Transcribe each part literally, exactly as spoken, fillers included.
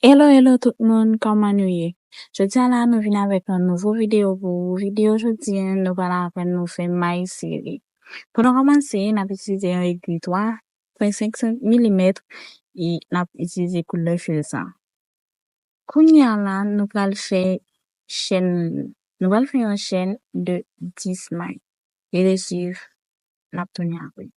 Hello, hello tout moun, kòman nou ye? Jodi a la, nou vin avèk yon nouvo videyo pou ou. Videyo jodi a, nou pral aprann nou fè may sere. Pou nou kòmanse, n ap itilize yon egri twa pwen senk milimèt e n ap itilize koulè fil sa. Kounye a la, nou pral fè chèn, nou pral fè yon chèn de dis may. Rete swiv, n ap tounen apre.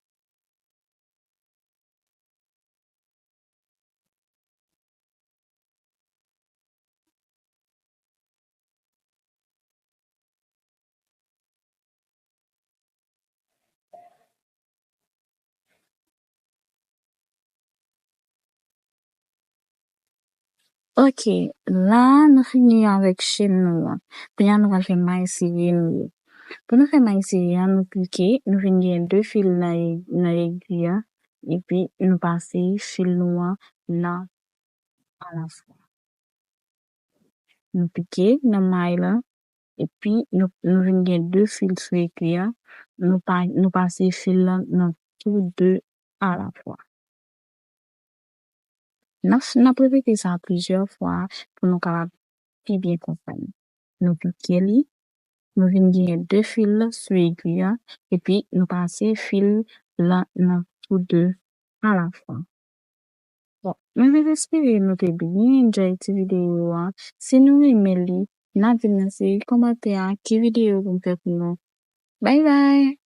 Ok, la nou fini avèk chèn nou an. Kounye a nou pral fè may sere nou yo. Pou nou fè may sere an, nou pike, nou vin gen de fil nan e- nan egri an, epi nou pase fil nou an nan alafwa. Nou pike nan may lan, epi nou, nou vin gen de fil sou egri an, nou pa, nou pase fil lan nan tou de alafwa. N ap, n ap repete sa plizyè fwa pou nou kapab pi byen konprann. Nou pike li, nou vin genyen de fil sou egri an, epi nou pase fil lan nan tou de alafwa. Bon, mwen vin espere nou te byen enjoy ti videyo a. Si nou renmen li, n a di m nan seri kòmantè a ki videyo pou m fè pou nou. Bye bye!